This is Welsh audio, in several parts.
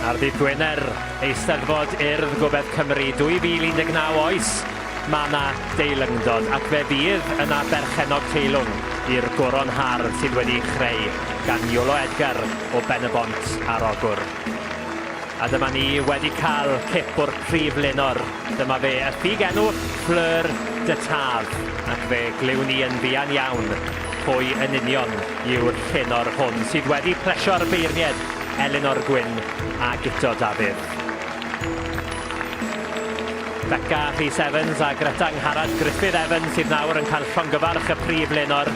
Ar ddydd Gwener, Eisteddfod Urdd Gobaith Cymru 2019 oes, mae 'na deilyngdod ac fe fydd yna berchennog teilwng i'r goron hardd sydd wedi'i chreu gan Iolo Edgar o Ben-y-bont ar Ogwr. A dyma ni wedi cael cip o'r prif lenor. Dyma fe, y ffug enw Fleur de Taf, ac fe glywn ni yn fuan iawn pwy yn union yw'r llenor hwn sydd wedi plesio'r beirniaid Elinor Gwyn a Guto Dafydd. Beca Rhys Evans a Greta Angharad Gruffydd Evans sydd nawr yn cael llongyfarch y prif lenor.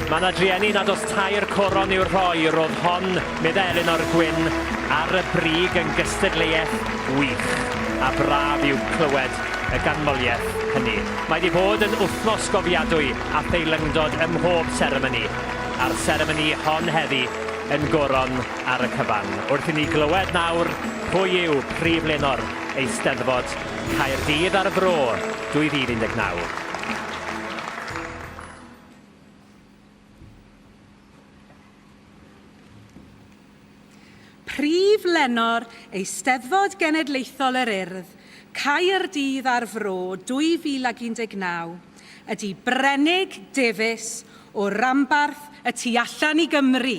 Mae 'na drueni nad oes tair coron i'w rhoi, roedd hon, meddai Elinor Gwyn, ar y brig yn gystadleuaeth wych, a braf yw clywed y ganmoliaeth hynny. Mae 'di bod yn wythnos gofiadwy a theilyngdod ym mhob seremoni, a'r seremoni hon heddi yn goron ar y cyfan. Wrth i ni glywed nawr pwy yw prif lenor Eisteddfod Caerdydd a'r Fro 2019. Prif Lenor Eisteddfod Genedlaethol yr Urdd, Caerdydd a'r Fro 2019 ydy Brenig Davies o ranbarth y tu allan i Gymru.